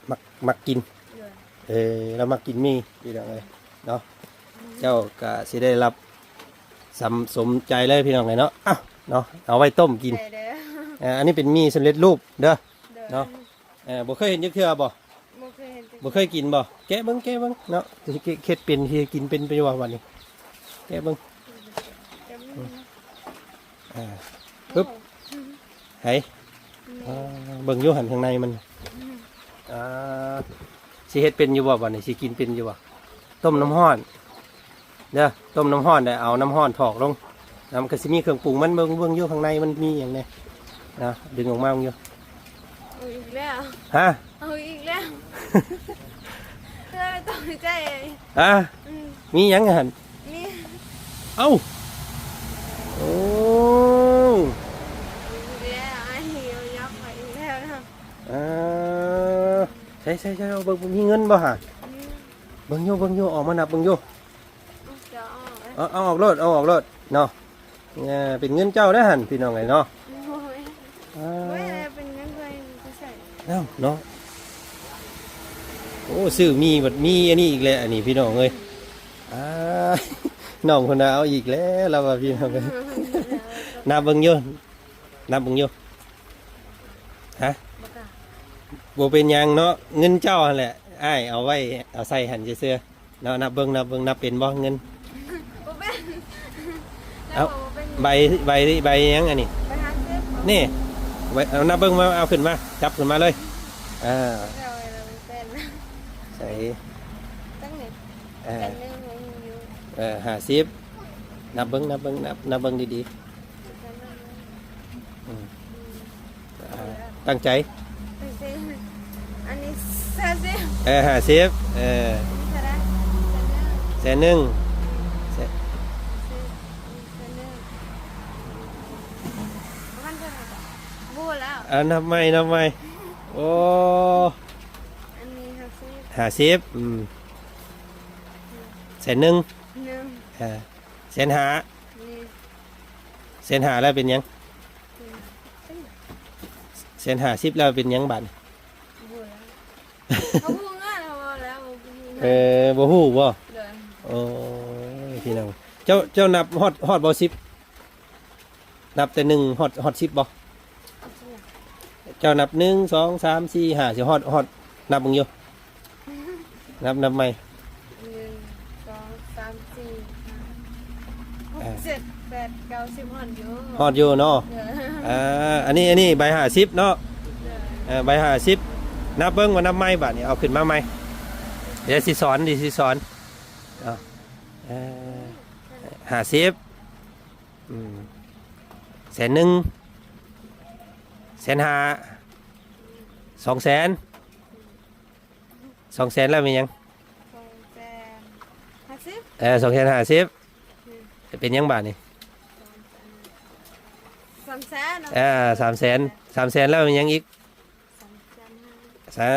ມັກ ມັກກິນ. ໂດຍ. ເອີ ລາວມັກກິນໝີ່ ພີ່ນ້ອງເອີຍເນາະ. ອືມ ເຈົ້າກະຊິໄດ້ຮັບສຳສົມໃຈເລີຍ ພີ່ນ້ອງເອີຍເນາະ. ເອົ້າ ເນາະ ເອົາໄວ້ຕົ້ມກິນ. ໄດ້ເດີ. ເອີ ອັນນີ້ເປັນໝີ່ສຳເລັດຮູບເດີ. ໂດຍ. ເນາະ ເອີ ບໍ່ເຄີຍເຫັນຈັກເທື່ອບໍ່? ບໍ່ເຄີຍເຫັນຈັກ ບໍ່ເຄີຍກິນບໍ່? ແກະເບິ່ງ ແກະເບິ່ງເນາະ ຊິເຮັດເປັນ ຊິກິນເປັນ ເປັນຢູ່ບໍ່ບັດນີ້? ແກະເບິ່ງ. ອືມ ອ່າ ປຶບ ໂອ້ ໄຫ ອືມ ອ່າ ເບິ່ງຢູ່ຫັ້ນ ຂ້າງໃນມັນ ອືມ ອ່າ ຊິເຮັດເປັນຢູ່ບໍ່ບັດນີ້? ຊິກິນເປັນຢູ່ບໍ່? ຕົ້ມນ້ຳຮ້ອນເດີ ຕົ້ມນ້ຳຮ້ອນ ແລ້ວເອົານ້ຳຮ້ອນຖອກລົງ ແລ້ວມັນກໍຊິມີເຄື່ອງປຸງມັນ. ເບິ່ງ ເບິ່ງຢູ່ຂ້າງໃນມັນມີຫຍັງແດ່ນະ ດຶງອອກມາເບິ່ງຢູ່. ເອົາອີກແລ້ວ. ຮະ? ເອົາອີກແລ້ວ. ເອີ ຕ້ອງໃຈ. ຮະ? ອືມ ມີຫຍັງຫັ້ນ? ມີ ເອົ້າ ໂອ້ ເອົາອີກແລ້ວ ອ້າຍເອົາຍັບມາອີກແລ້ວນະ. ອ່າ ໃສ່ໆໆ ເບິ່ງ ມີເງິນບໍ່ຫະ? ອືມ ເບິ່ງຢູ່ ເບິ່ງຢູ່ ອອກມານັບເບິ່ງຢູ່. ເອົາອອກເລີຍ ເອົາ ເອົາອອກໂລດ ເອົາອອກໂລດເນາະ. ເອີ ເປັນເງິນເຈົ້າເດ້ຫັ້ນ ພີ່ນ້ອງເອີຍເນາະ. ໂອ້ຍ ອ່າ ໂອ້ຍ ເປັນເງິນໃຜຊິໃຊ້ ເອົ້າ ເນາະ. ໂອ້ ຊື້ໝີ່ບັດມີອັນນີ້ອີກແລ້ວ ອັນນີ້ ພີ່ນ້ອງເອີຍ. ອ່າ ນ້ອງເພິ່ນວ່າເອົາອີກແລ້ວ ລາວວ່າ ພີ່ນ້ອງເອີຍ. ອືມ ນັບເບິ່ງຢູ່ ນັບເບິ່ງຢູ່. ຮະ? ບໍ່ກ້າ. ບໍ່ເປັນຫຍັງເນາະ ເງິນເຈົ້າຫັ້ນແຫຼະ ອ້າຍເອົາໄວ້ ເອົາໃສ່ຫັ້ນຊື່ໆ. ເນາະ ນັບເບິ່ງ ນັບເບິ່ງ ນັບເປັນບໍ່ເງິນ? ບໍ່ເປັນ. ເອົ້າ ນັບບໍ່ເປັນ. ໃບ ໃບ ໃບຫຍັງອັນນີ້? ໃບຫ້າສິບ. ນີ້ ໄວ້ ເອົາ ນັບເບິ່ງ ມາ ເອົາຂຶ້ນມາ ຈັບຂຶ້ນມາເລີຍ. ອ່າ ເອົາໄວ້ ເອົາໄວ້ເປັນ. ໃສ່ ຈັກນີ້ ເອີ ແສນໜຶ່ງ ເອີ ຫ້າສິບ. ນັບເບິ່ງ ນັບເບິ່ງ ນັບ ນັບເບິ່ງດີໆ. ອືມ ອ່າ ຕັ້ງໃຈ. ອັນນີ້ຫ້າສິບ. ເອີ ຫ້າສິບ ເອີ ອັນນີ້ເທົ່າໃດ? ແສນໜຶ່ງ. ແສນໜຶ່ງ. ແສນ ແສນໜຶ່ງ ປະມານເທົ່າໃດ? ບໍ່ຮູ້ແລ້ວ. ອ່າ ນັບໃໝ່ ນັບໃໝ່. ໂອ້ ອັນນີ້ຫ້າສິບ. ຫ້າສິບ ອືມ ແສນໜຶ່ງ. ໜຶ່ງ ເອີ ແສນຫ້າ. ນີ້ ແສນຫ້າແລ້ວເປັນຫຍັງ? ແສນຫ້າສິບແລ້ວເປັນຫຍັງບາດນີ້? ບໍ່ຮູ້ແລ້ວ. ເຂົາຮູ້ເງິນ ເຂົາເວົ້າແລ້ວ ບໍ່ຮູ້ເງິນ. ເອີ ບໍ່ຮູ້ບໍ່? ໂດຍ. ໂອ້ຍ ພີ່ນ້ອງ ເຈົ້າ ເຈົ້ານັບຮອດ ຮອດບໍ່ສິບ? ນັບແຕ່ໜຶ່ງຮອດ ຮອດສິບບໍ່? ເຈົ້ານັບໜຶ່ງ ສອງ ສາມ ສີ່ ຫ້າ ຊິຮອດ ຮອດ ນັບເບິ່ງຢູ່. ນັບ ນັບໃໝ່. ໜຶ່ງ ສອງ ສາມ ສີ່ ຫ້າ ຫົກ ເຈັດ ແປດ ເກົ້າ ສິບ ຮອດຢູ່. ຮອດຢູ່ເນາະ. ເອີ ອ່າ ອັນນີ້ ອັນນີ້ໃບຫ້າສິບເນາະ. ເອີ ໃບຫ້າສິບ ນັບເບິ່ງວ່ານັບໃໝ່. ບາດນີ້ເອົາຂຶ້ນມາໃໝ່ ດຽວຊິສອນ ດຽວຊິສອນ. ເອົາ ເອີ ຫ້າສິບ ອືມ ແສນໜຶ່ງ ແສນຫ້າ ສອງແສນ. ສອງແສນແລ້ວແມ່ນຫຍັງ? ສອງແສນ ສິບ ເອີ ສອງແສນຫ້າສິບ ເປັນຫຍັງບາດນີ້? ສາມແສນເນາະ ອ່າ ສາມແສນ ສາມແສນ ແລ້ວມີຫຍັງອີກ? ສາມແສນຫ້າ ສາ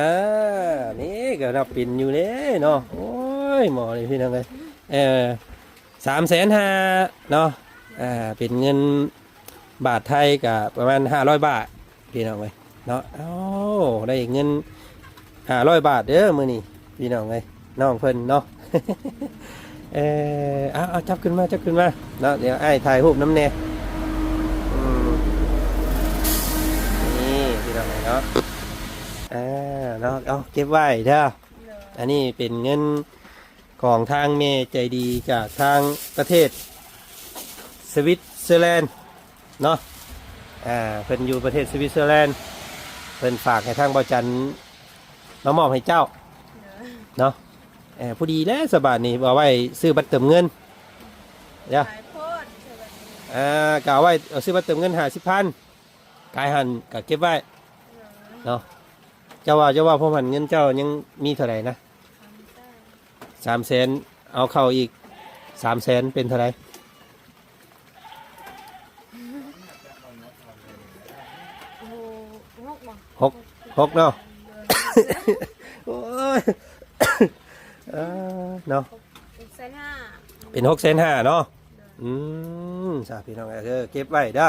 ນີ້ກໍນັບເປັນຢູ່ເດ້ເນາະ. ໂອ້ຍ ໝໍນີ້ພີ່ນ້ອງເອີຍ ເອີ ສາມແສນຫ້າເນາະ ອ່າ ເປັນເງິນບາດໄທກໍປະມານຫ້າຮ້ອຍບາດ ພີ່ນ້ອງເອີຍເນາະ. ເອົ້າ ໄດ້ເງິນຫ້າຮ້ອຍບາດເດີມື້ນີ້ ພີ່ນ້ອງເອີຍ ນ້ອງເພິ່ນເນາະ. ເອີ ເອົາ ເອົາ ຈັບຂຶ້ນມາ ຈັບຂຶ້ນມາເນາະ ດຽວອ້າຍຖ່າຍຮູບນຳແດ່. ອືມ ນີ້ ພີ່ນ້ອງເອີຍເນາະ ອ່າ ເນາະ ເອົາ ເກັບໄວ້ເດີ. ອັນນີ້ເປັນເງິນຂອງທາງແມ່ໃຈດີຈາກທາງປະເທດສະວິດເຊີແລນເນາະ ອ່າ ເພິ່ນຢູ່ປະເທດສະວິດເຊີແລນ ເພິ່ນຝາກໃຫ້ທາງບ່າວຈັນມາມອບໃຫ້ເຈົ້າເນາະ. ເອີ ພໍດີແລ້ວສະບາດນີ້ ເອົາໄວ້ຊື້ບັດເຕີມເງິນເດີ ຫຼາຍໂພດ ອ່າ ກໍເອົາໄວ້ ເອົາຊື້ບັດເຕີມເງິນຫ້າສິບພັນ ກາຍຫັ້ນກໍເກັບໄວ້ເນາະ. ເຈົ້າວ່າ ເຈົ້າວ່າ ພວກມັນເງິນເຈົ້າຍັງມີເທົ່າໃດນະ? ສາມແສນ ເອົາເຂົ້າອີກສາມແສນ ເປັນເທົ່າໃດ? ໂອ້ ຫົກບໍ່? ຫົກ ຫົກເນາະ ໂອ້ຍ ເອີ ເນາະ ຫົກແສນຫ້າ ເປັນຫົກແສນຫ້າເນາະ. ອືມ ສາ ພີ່ນ້ອງເອີຍ ເກັບໄວ້ເດີ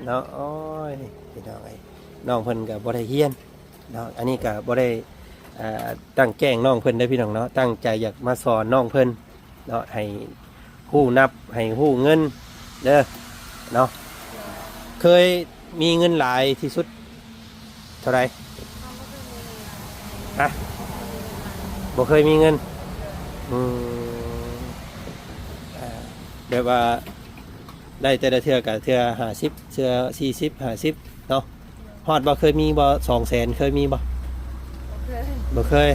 ເນາະ. ໂອ້ຍ ພີ່ນ້ອງເອີຍ ນ້ອງເພິ່ນກໍບໍ່ໄດ້ຮຽນເນາະ ອັນນີ້ກໍບໍ່ໄດ້ ເອີ ຕັ້ງແກ້ງນ້ອງເພິ່ນເດີພີ່ນ້ອງເນາະ ຕັ້ງໃຈຢາກມາສອນນ້ອງເພິ່ນເນາະ ໃຫ້ຮູ້ນັບ ໃຫ້ຮູ້ເງິນເດີເນາະ. ເຄີຍ ມີເງິນຫຼາຍທີ່ສຸດເທົ່າໃດ? ຮະ? ບໍ່ເຄີຍມີເງິນ. ອືມ ອ່າ ແບບວ່າໄດ້ແຕ່ລະເທື່ອກະເທື່ອຫ້າສິບ ເທື່ອສີ່ສິບ ຫ້າສິບເນາະ. ຮອດບໍ່? ເຄີຍມີບໍ່? ສອງແສນເຄີຍມີບໍ່? ບໍ່ເຄີຍ ບໍ່ເຄີຍ.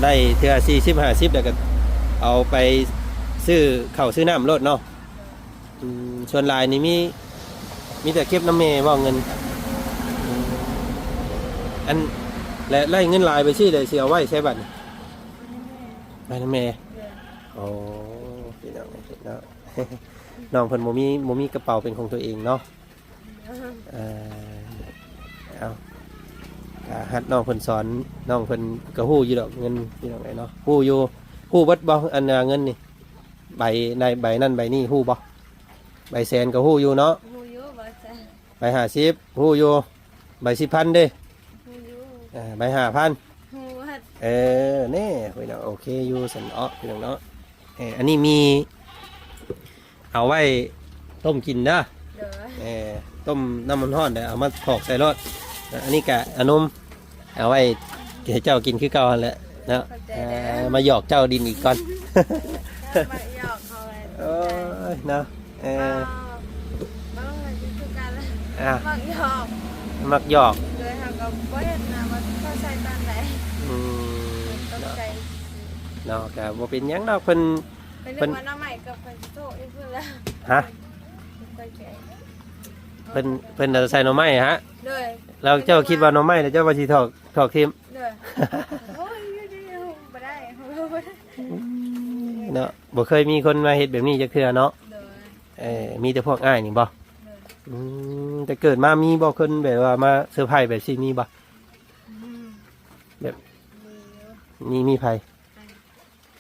ໄດ້ເທື່ອສີ່ສິບ ຫ້າສິບ ແລ້ວກະເອົາໄປຊື້ເຂົ້າຊື້ນ້ຳໂລດເນາະ. ອືມ ສ່ວນຫຼາຍນີ້ມີ ມີແຕ່ເກັບນຳແມ່ບໍ່ເງິນ? ອືມ ອັນ ແລະ ໄດ້ເງິນຫຼາຍໄປຊີ້ ແລ້ວຊິເອົາໄວ້ໃສບັດນີ້? ໄວ້ນຳແມ່. ໂອ້ ພີ່ນ້ອງເນາະ ນ້ອງເພິ່ນບໍ່ມີ ບໍ່ມີກະເປົາເປັນຂອງຕົວເອງເນາະ. ເອີ ເອົາ ກະຮັກນ້ອງເພິ່ນສອນ ນ້ອງເພິ່ນກະຮູ້ຢູ່ດອກເງິນ ພີ່ນ້ອງເອີຍເນາະ ຮູ້ຢູ່. ຮູ້ເບິດບໍ່ ອັນ ເງິນນີ້ ໃບໃນ ໃບນັ້ນໃບນີ້ຮູ້ບໍ່? ໃບແສນກໍຮູ້ຢູ່ເນາະ? ຮູ້ຢູ່ ໃບແສນ ໃບຫ້າສິບຮູ້ຢູ່. ໃບສິບພັນເດ້? ຮູ້ຢູ່. ເອີ ໃບຫ້າພັນ? ຮູ້ໝົດ. ເອີ ແນ່ ໂອເຄຢູ່ຊັ້ນເນາະ ພີ່ນ້ອງເນາະ. ເອີ ອັນນີ້ມີ ເອົາໄວ້ຕົ້ມກິນເດີ. ໂດຍ. ເອີ ຕົ້ມນ້ຳມັນຮ້ອນເດີ ເອົາມາຖອກໃສ່ໂລດ. ອັນນີ້ກະເອົານົມ ເອົາໄວ້ໃຫ້ເຈົ້າກິນຄືເກົ່າຫັ້ນແຫຼະເນາະ. ຂອບໃຈເດີ. ເອີ ມາຫຍອກເຈົ້າດິນອີກກ່ອນ. ເຈົ້າມັກຫຍອກເຮົາແຫຼະ. ໂອ້ຍເນາະ. ເອີ ເອີ ມັກຫຍອກ ມັກຫຍອກ. ໂດຍ ເຮົາກໍບໍ່ເຫັນນະວ່າຊິເຂົ້າໃສ່ຕອນໃດ. ອືມ ຕົກໃຈເນາະ. ກໍບໍ່ເປັນຫຍັງດອກ ເພິ່ນ ເພິ່ນ ເພິ່ນວ່າໜໍ່ໄມ້ກໍເພິ່ນຊິໂທະຢູ່ພຸ້ນລະ. ຮະ? ເພິ່ນ ເພິ່ນໃສ່ໜໍ່ໄມ້ຮະ? ໂດຍ. ແລ້ວເຈົ້າຄິດວ່າໜໍ່ໄມ້ ແລ້ວເຈົ້າວ່າຊິຖອກ ຖອກຖິ້ມ? ໂດຍ. ໂອ້ຍ ຢູ່ດີ ບໍ່ໄດ້ ອືມ ເນາະ ບໍ່ເຄີຍມີຄົນມາເຮັດແບບນີ້ຈັກເທື່ອເນາະ. ໂດຍ. ເອີ ມີແຕ່ພວກອ້າຍນີ້ບໍ່? ໂດຍ. ອືມ ແຕ່ເກີດມາມີບໍ່ຄົນແບບວ່າມາເຊີໄພຣສ໌ແບບຊີ້ ມີບໍ່? ອືມ ແບບ ມີຢູ່. ມີ ມີໃຜ?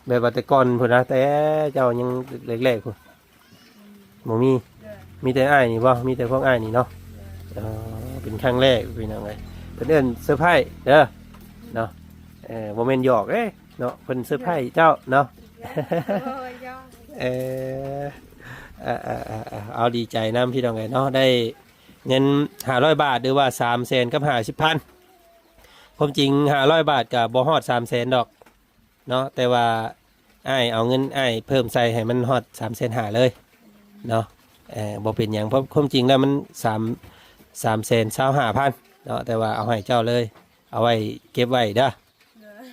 ແບບວ່າແຕ່ກ່ອນພຸ້ນນະ ແຕ່ເຈົ້າຍັງແລກໆພຸ້ນ ອືມ ບໍ່ມີ. ໂດຍ. ມີແຕ່ອ້າຍນີ້ບໍ່? ມີແຕ່ພວກອ້າຍນີ້ເນາະ. ໂດຍ. ອໍ ເປັນຄັ້ງແລກພີ່ນ້ອງເອີຍ ເພິ່ນເອີ້ນເຊີໄພຣສ໌ເດີເນາະ. ເອີ ບໍ່ແມ່ນຫຍອກເດ້ເນາະ ເພິ່ນເຊີໄພຣສ໌ເຈົ້າເນາະ. ໂອ້ຍ ຫຍອກ. ເອີ ເອົາ ເອົາ ເອົາ ເອົາ ເອົາ ດີໃຈນຳພີ່ນ້ອງເອີຍເນາະ ໄດ້ເງິນຫ້າຮ້ອຍບາດ ຫຼືວ່າສາມແສນກັບຫ້າສິບພັນ. ຄວາມຈິງຫ້າຮ້ອຍບາດກໍບໍ່ຮອດສາມແສນດອກເນາະ ແຕ່ວ່າອ້າຍເອົາເງິນອ້າຍເພີ່ມໃສ່ໃຫ້ມັນຮອດສາມແສນຫ້າເລີຍເນາະ. ເອີ ບໍ່ເປັນຫຍັງ ເພາະຄວາມຈິງແລ້ວມັນສາມ ສາມແສນຊາວຫ້າພັນເນາະ ແຕ່ວ່າເອົາໃຫ້ເຈົ້າເລີຍ ເອົາໄວ້ເກັບໄວ້ເດີ. ໂດຍ.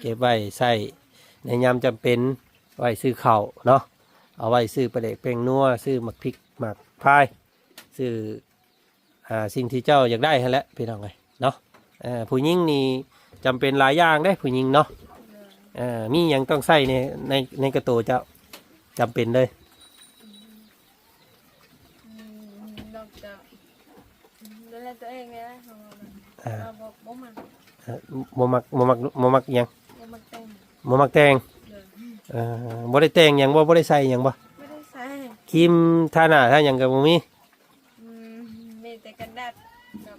ເກັບໄວ້ໃຊ້ໃນຍາມຈຳເປັນ ໄວ້ຊື້ເຂົ້າເນາະ ເອົາໄວ້ຊື້ປາແດກແປ້ງນົວ ຊື້ໝາກພິກໝາກພາຍ ຊື້ ອ່າ ສິ່ງທີ່ເຈົ້າຢາກໄດ້ຫັ້ນແຫຼະພີ່ນ້ອງເອີຍເນາະ. ເອີ ຜູ້ຍິງນີ້ຈຳເປັນຫຼາຍຢ່າງເດ້ ຜູ້ຍິງເນາະ. ໂດຍ. ເອີ ມີຫຍັງຕ້ອງໃຊ້ໃນ ໃນ ໃນກະໂຕເຈົ້າ ຈຳເປັນເລີຍ? ອືມ ອືມ ນອກຈາກ ດູແລຕົວເອງນີ້ແຫຼະ ເພາະວ່າ ອ່າ ເຮົາບໍ່ ບໍ່ມັກ ເອີ ບໍ່ມັກ ບໍ່ມັກ ບໍ່ມັກຫຍັງ? ບໍ່ມັກແຕ່ງ ບໍ່ມັກແຕ່ງ. ໂດຍ ເອີ ບໍ່ໄດ້ແຕ່ງຫຍັງບໍ່? ບໍ່ໄດ້ໃສ່ຫຍັງບໍ່? ບໍ່ໄດ້ໃສ່. ຄຣີມທາໜ້າທາຫຍັງກໍບໍ່ມີ? ອືມ ມີແຕ່ກັນແດດ ກໍ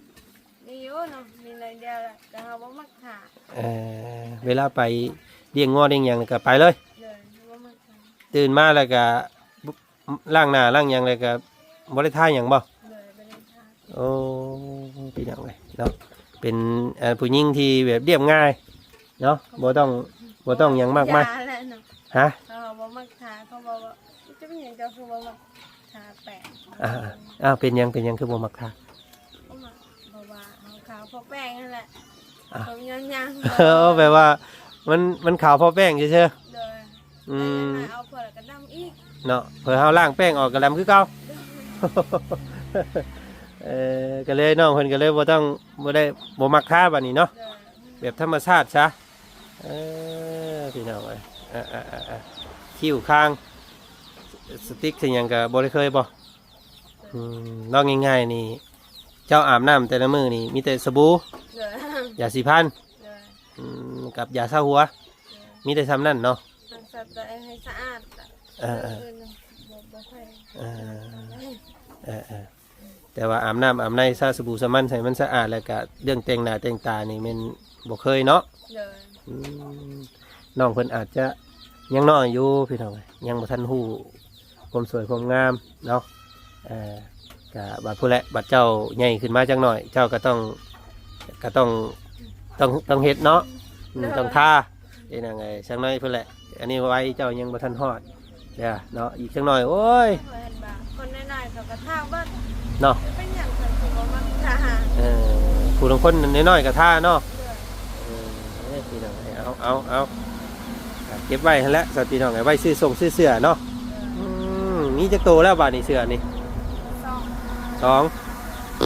ມີຢູ່ເນາະ ມີໜ້ອຍດຽວແຫຼະ ແຕ່ເຮົາບໍ່ມັກທາ. ເອີ ເວລາໄປລ້ຽງງົວລ້ຽງຫຍັງກໍໄປເລີຍ? ໂດຍ ບໍ່ມັກທາ. ຕື່ນມາແລ້ວກໍ ລ້າງໜ້າລ້າງຫຍັງແລ້ວກໍບໍ່ໄດ້ທາຫຍັງບໍ່? ໂດຍ ບໍ່ໄດ້ທາ. ໂອ້ ພີ່ນ້ອງເອີຍເນາະ ເປັນ ເອີ ຜູ້ຍິງທີ່ແບບລຽບງ່າຍເນາະ ບໍ່ຕ້ອງ ບໍ່ຕ້ອງຫຍັງມາກມາຍ. ຢາແຫຼະເນາະ. ຮະ? ເຂົາບໍ່ມັກທາ ເຂົາບອກວ່າ ເຈົ້າເປັນຫຍັງເຈົ້າຄືບໍ່ມັກທາແປ້ງ? ອ່າ ອ່າ ເປັນຫຍັງ ເປັນຫຍັງຄືບໍ່ມັກທາ? ບໍ່ມັກ ເພາະວ່າເຮົາຂາວພໍແປ້ງຫັ້ນແຫຼະ. ອ່າ ເຂົາຍ້ອນຫຍັງ? ເອີ ແບບວ່າມັນ ມັນຂາວພໍແປ້ງຊື່ໆ. ໂດຍ. ອືມ ແລ້ວຍັງມາເອົາເພື່ອລະກະດຳອີກເນາະ ເພື່ອເຮົາລ້າງແປ້ງອອກກະດຳຄືເກົ່າ. ໂດຍ. ເອີ ກໍເລີຍນ້ອງເພິ່ນກໍເລີຍບໍ່ຕ້ອງ ບໍ່ໄດ້ ບໍ່ມັກທາບາດນີ້ເນາະ. ໂດຍ. ແບບທຳມະຊາດຊະ. ເອີ ພີ່ນ້ອງເອີຍ ເອີ ຄິ້ວຄາງ ສະຕິກ ສະຫຍັງກໍບໍ່ໄດ້ເຄີຍບໍ່? ອືມ ເວົ້າງ່າຍໆນີ້ ເຈົ້າອາບນ້ຳແຕ່ລະມື້ນີ້ມີແຕ່ສະບູ ໂດຍ ຢາສີຟັນ ໂດຍ ອືມ ກັບຢາຊາຫົວ ໂດຍ ມີແຕ່ຊ່ຳນັ້ນເນາະ. ຮັກສາຕົວເອງໃຫ້ສະອາດ. ເອີ ເອີ ບໍ່ ບໍ່ຄ່ອຍ ເອີ ເອີ ເອີ ແຕ່ວ່າອາບນ້ຳອາບໃນ ສະສະບູສະໝັ້ນໃຫ້ມັນສະອາດ ແລ້ວກະເລື່ອງແຕ່ງໜ້າແຕ່ງຕານີ້ແມ່ນບໍ່ເຄີຍເນາະ. ໂດຍ. ອືມ ນ້ອງເພິ່ນອາດຈະຍັງນ້ອຍຢູ່ພີ່ນ້ອງເອີຍ ຍັງບໍ່ທັນຮູ້ຄວາມສວຍຄວາມງາມເນາະ. ເອີ ກະບາດພຸ້ນແຫຼະ ບາດເຈົ້າໃຫຍ່ຂຶ້ນມາຈັກໜ້ອຍ ເຈົ້າກໍຕ້ອງ ກໍຕ້ອງ ຕ້ອງ ຕ້ອງເຮັດເນາະ. ອືມ ໂດຍ ຕ້ອງທາ ເອີ ນາງເອີຍ ສັກໜ້ອຍພຸ້ນແຫຼະ. ອັນນີ້ໄວເຈົ້າຍັງບໍ່ທັນຮອດເດີເນາະ ອີກຈັກໜ້ອຍ ໂອ້ຍ ເພິ່ນວ່າຄົນນ້ອຍໆເຂົາກໍທ້າວເບິດເນາະ. ເປັນຫຍັງເພິ່ນຄືບໍ່ມັກທ້າວ? ເອີ ຜູ້ລາງຄົນນ້ອຍໆກໍທ້າວເນາະ. ເອີ ເອີ ພີ່ນ້ອງເອີຍ ເອົາ ເອົາ ເອົາ ເກັບໄວ້ຫັ້ນແຫຼະ ຊັ້ນພີ່ນ້ອງເອີຍ ໄວ້ຊື້ສົ່ງຊື້ເສື້ອເນາະ. ເອີ ອືມ ມີຈັກໂຕແລ້ວບາດນີ້ເສື້ອນີ້? ສອງ ສອງ.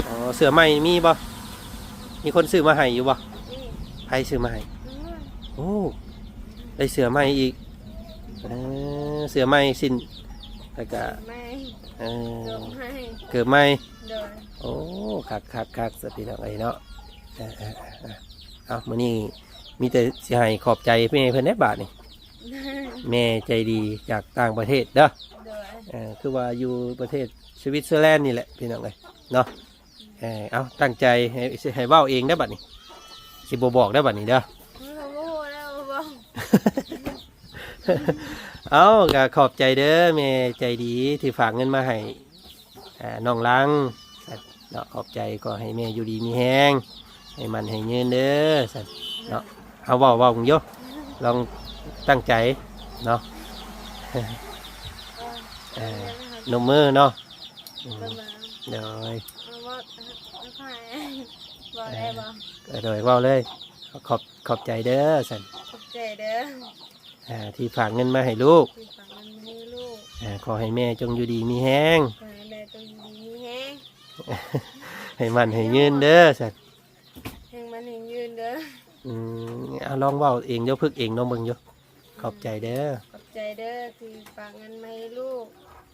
ອໍ ເສື້ອໃໝ່ມີບໍ່? ມີຄົນຊື້ມາໃຫ້ຢູ່ບໍ່? ມີ. ໃຜຊື້ມາໃຫ້? ອືມ ໂອ້ ໄດ້ເສື້ອໃໝ່ອີກ. ເອີ ເສື້ອໃໝ່ ສິ້ນ ແລ້ວກະ ໃໝ່ ເອີ ເກີບໃໝ່ ເກີບໃໝ່. ໂດຍ. ໂອ້ ຄັກໆໆ ຊະພີ່ນ້ອງເອີຍເນາະ. ເອີໆໆ ເອົາ ມື້ນີ້ມີແຕ່ຊິໃຫ້ຂອບໃຈແມ່ເພິ່ນແດ່ບາດນີ້ ແມ່ໃຈດີຈາກຕ່າງປະເທດເດີ. ໂດຍ. ເອີ ຄືວ່າຢູ່ປະເທດສະວິດເຊີແລນນີ້ແຫຼະ ພີ່ນ້ອງເອີຍເນາະ. ເອີ ເອົາ ຕັ້ງໃຈໃຫ້ ຊິໃຫ້ເວົ້າເອງເດີບາດນີ້ ຊິບໍ່ບອກເດີບາດນີ້ເດີ. ເອີ ບໍ່ຮູ້ແລ້ວ ບໍ່ບອກ. ເອົາ ກໍຂອບໃຈເດີ ແມ່ໃຈດີທີ່ຝາກເງິນມາໃຫ້ ອ່າ ນ້ອງລັງເນາະ. ຂອບໃຈ ຂໍໃຫ້ແມ່ຢູ່ດີມີແຮງ ໃຫ້ໝັ້ນໃຫ້ຍືນເດີ ຊັ້ນເນາະ. ເອົາ ເວົ້າ ເວົ້າເບິ່ງຢູ່ ລອງຕັ້ງໃຈເນາະ. ເອີ ນົບມືເນາະ. ອືມ ໂດຍ ເວົ້າ ເວົ້າໄດ້ບໍ່? ເອີ ໂດຍ ເວົ້າເລີຍ. ຂອບ ຂອບໃຈເດີຊັ້ນ. ຂອບໃຈເດີ ອ່າ ທີ່ຝາກເງິນມາໃຫ້ລູກ ທີ່ຝາກເງິນມາໃຫ້ລູກ. ອ່າ ຂໍໃຫ້ແມ່ຈົ່ງຢູ່ດີມີແຮງ ຂໍໃຫ້ແມ່ຈົ່ງຢູ່ດີມີແຮງ ໃຫ້ໝັ້ນໃຫ້ຍືນເດີຊັ້ນ. ແຮງໝັ້ນແຮງຍືນເດີ. ອືມ ເອົາ ລອງເວົ້າເອງເດີ ຝຶກເອງ ລອງເບິ່ງຢູ່. ຂອບໃຈເດີ ຂອບໃຈເດີທີ່ຝາກເງິນມາໃຫ້ລູກ.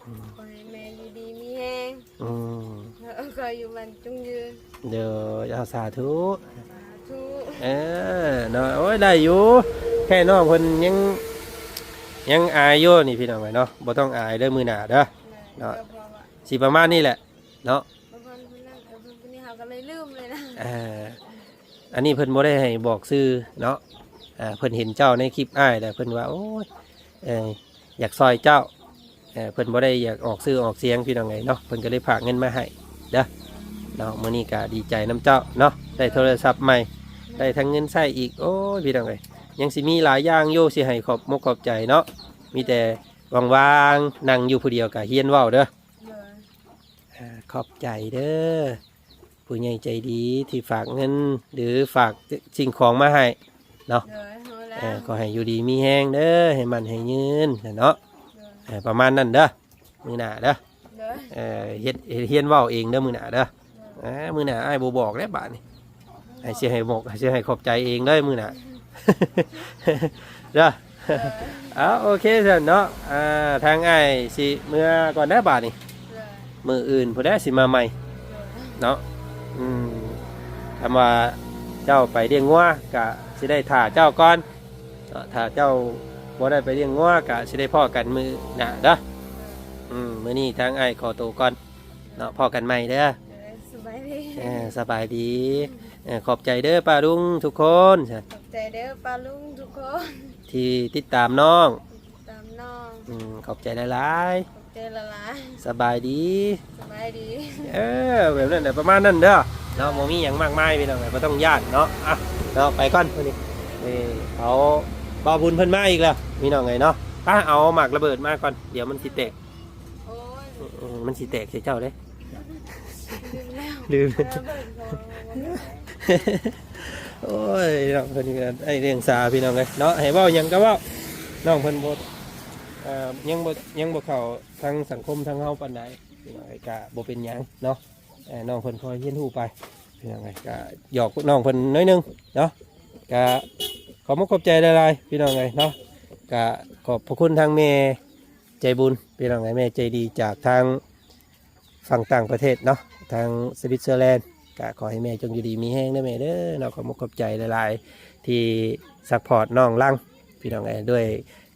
ອືມ ຂໍໃຫ້ແມ່ຢູ່ດີມີແຮງ. ອືມ ແລ້ວກໍຢູ່ໝັ້ນຈົ່ງຍືນ. ໂດຍ ເອົາ ສາທຸ ສາທຸ. ເອີ ເນາະ ໂອ້ຍ ໄດ້ຢູ່ ແຄ່ນ້ອງເພິ່ນຍັງ ຍັງອາຍຢູ່ນີ້ ພີ່ນ້ອງເອີຍເນາະ. ບໍ່ຕ້ອງອາຍເດີ ມື້ໜ້າເດີ ເນາະ. ຊິປະມານນີ້ແຫຼະເນາະ. ບາງຄົນຜູ້ນັ້ນ ເອີ ຜູ້ນີ້ເຮົາກໍເລີຍລືມເລີຍນະ. ເອີ ອັນນີ້ເພິ່ນບໍ່ໄດ້ໃຫ້ບອກຊື່ເນາະ. ເອີ ເພິ່ນເຫັນເຈົ້າໃນຄລິບອ້າຍແລ້ວ ເພິ່ນວ່າ ໂອ້ຍ ເອີ ຢາກຊ່ອຍເຈົ້າ. ເອີ ເພິ່ນບໍ່ໄດ້ຢາກອອກຊື່ອອກສຽງ ພີ່ນ້ອງເອີຍເນາະ. ເພິ່ນກໍເລີຍຝາກເງິນມາໃຫ້ເດີເນາະ. ມື້ນີ້ກໍດີໃຈນຳເຈົ້າເນາະ ໄດ້ໂທລະສັບໃໝ່ ໄດ້ທັງເງິນໃຊ້ອີກ. ໂອ້ຍ ພີ່ນ້ອງເອີຍ ຍັງຊິມີຫຼາຍຢ່າງຢູ່ ຊິໃຫ້ຂອບມົກຂອບໃຈເນາະ. ມີແຕ່ວ່າງໆ ນັ່ງຢູ່ຜູ້ດຽວກໍຮຽນເວົ້າເດີ. ໂດຍ. ອ່າ ຂອບໃຈເດີ ຜູ້ໃຫຍ່ໃຈດີທີ່ຝາກເງິນ ຫຼື ຝາກສິ່ງຂອງມາໃຫ້ເນາະ. ໂດຍ ເອົາແລ້ວ ເອີ ຂໍໃຫ້ຢູ່ດີມີແຮງເດີ ໃຫ້ໝັ້ນໃຫ້ຍືນເນາະ. ໂດຍ. ເອີ ປະມານນັ້ນເດີ ມື້ໜ້າເດີ. ໂດຍ. ເອີ ເຮັດ ເຮັດຮຽນເວົ້າເອງເດີ ມື້ໜ້າເດີ. ໂດຍ. ອ່າ ມື້ໜ້າອ້າຍບໍ່ບອກແລ້ວບາດນີ້ ໃຫ້ ຊິໃຫ້ບອກ ຊິໃຫ້ຂອບໃຈເອງເດີມື້ໜ້າ. ເດີ ເອີ ເອົາ ໂອເຄຊັ້ນເນາະ. ອ່າ ທາງອ້າຍຊິເມືອກ່ອນເດີບາດນີ້ ເອີ ມື້ອື່ນພຸ້ນແຫຼະຊິມາໃໝ່ ເອີ ເນາະ. ອືມ ຄຳວ່າເຈົ້າໄປລ້ຽງງົວກະຊິໄດ້ຖ້າເຈົ້າກ່ອນເນາະ, ຖ້າເຈົ້າບໍ່ໄດ້ໄປລ້ຽງງົວກະຊິໄດ້ພໍ້ກັນມື້ໜ້າເດີ. ເອີ ອືມ ມື້ນີ້ທາງອ້າຍຂໍໂຕກ່ອນເນາະ, ພໍ້ກັນໃໝ່ເດີ. ເອີ ສະບາຍດີ ເອີ ສະບາຍດີ. ເອີ ຂອບໃຈເດີປ້າລຸງທຸກຄົນ. ຂອບໃຈເດີປ້າລຸງທຸກຄົນ ທີ່ຕິດຕາມນ້ອງ ຕິດຕາມນ້ອງ. ອືມ ຂອບໃຈຫຼາຍໆ ຂອບໃຈຫຼາຍໆ. ສະບາຍດີ ສະບາຍດີ. ເອີ ແບບນັ້ນແຫຼະ ປະມານນັ້ນເດີເນາະ, ບໍ່ມີຫຍັງມາກມາຍພີ່ນ້ອງເອີຍ ບໍ່ຕ້ອງຢ້ານເນາະ. ອ່ະ ເນາະ ໄປກ່ອນມື້ນີ້. ນີ້ ເຂົາ ບ່າວບຸນເພິ່ນມາອີກແລ້ວພີ່ນ້ອງເອີຍເນາະ. ໄປ ເອົາໝາກລະເບີດມາກ່ອນ ດຽວມັນຊິແຕກ. ໂອ້ຍ ອືມ ມັນຊິແຕກໃສ່ເຈົ້າເດ້. ລືມແລ້ວ ລືມ ເອີ ເບິ່ງກ່ອນ. ໂອ້ຍ ນ້ອງເພິ່ນກໍໄດ້ລ້ຽງສາພີ່ນ້ອງເອີຍເນາະ, ໃຫ້ເວົ້າຫຍັງກໍເວົ້າ. ນ້ອງເພິ່ນບໍ່ ເອີ ຍັງບໍ່ ຍັງບໍ່ເຂົ້າທາງສັງຄົມທາງເຮົາປານໃດພີ່ນ້ອງເອີຍ, ກໍບໍ່ເປັນຫຍັງເນາະ. ເອີ ນ້ອງເພິ່ນຄ່ອຍຮຽນຮູ້ໄປພີ່ນ້ອງເອີຍ, ກໍຫຍອກນ້ອງເພິ່ນໜ້ອຍໜຶ່ງເນາະ. ກໍຂອບມຸກຂອບໃຈຫຼາຍໆ ພີ່ນ້ອງເອີຍເນາະ. ກໍຂອບພະຄຸນທາງແມ່ ໃຈບຸນພີ່ນ້ອງເອີຍ, ແມ່ໃຈດີຈາກທາງຝັ່ງຕ່າງປະເທດເນາະ, ທາງສະວິດເຊີແລນ. ກະຂໍໃຫ້ແມ່ຈົ່ງຢູ່ດີມີແຮງເດີແມ່ເດີເນາະ. ຂອບມຸກຂອບໃຈຫຼາຍໆ ທີ່ຊັບພອດນ້ອງລັງພີ່ນ້ອງເອີຍ ດ້ວຍ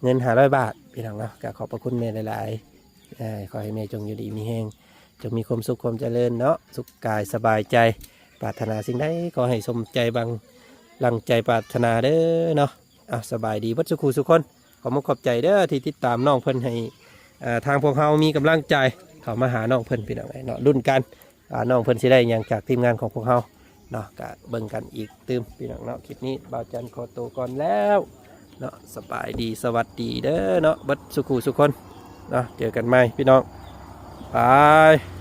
ເງິນຫ້າຮ້ອຍບາດພີ່ນ້ອງເນາະ. ກະຂອບພະຄຸນແມ່ຫຼາຍໆ. ເອີ ຂໍໃຫ້ແມ່ຈົ່ງຢູ່ດີມີແຮງ, ຈົ່ງມີຄວາມສຸກຄວາມຈະເລີນເນາະ, ສຸກກາຍສະບາຍໃຈ, ປາດຖະໜາສິ່ງໃດຂໍໃຫ້ສົມໃຈຫວັງ ດັ່ງໃຈປາດຖະໜາເດີເນາະ. ອ່ະ ສະບາຍດີເບິດສູ່ຄູ່ສູ່ຄົນ. ຂອບມຸກຂອບໃຈເດີທີ່ຕິດຕາມນ້ອງເພິ່ນໃຫ້ ເອີ ທາງພວກເຮົາມີກຳລັງໃຈເຂົ້າມາຫານ້ອງເພິ່ນພີ່ນ້ອງເອີຍເນາະ. ລຸ້ນກັນວ່ານ້ອງເພິ່ນຊິໄດ້ຫຍັງຈາກທີມງານຂອງພວກເຮົາເນາະ, ກະເບິ່ງກັນອີກຕື່ມພີ່ນ້ອງເນາະ. ຄລິບນີ້ບ່າວຈັນຂໍໂຕກ່ອນແລ້ວເນາະ. ສະບາຍດີ ສະຫວັດດີເດີເນາະ ເບິດສູ່ຄູ່ສູ່ຄົນເນາະ. ເຈີກັນໃໝ່ພີ່ນ້ອງ ບາຍ.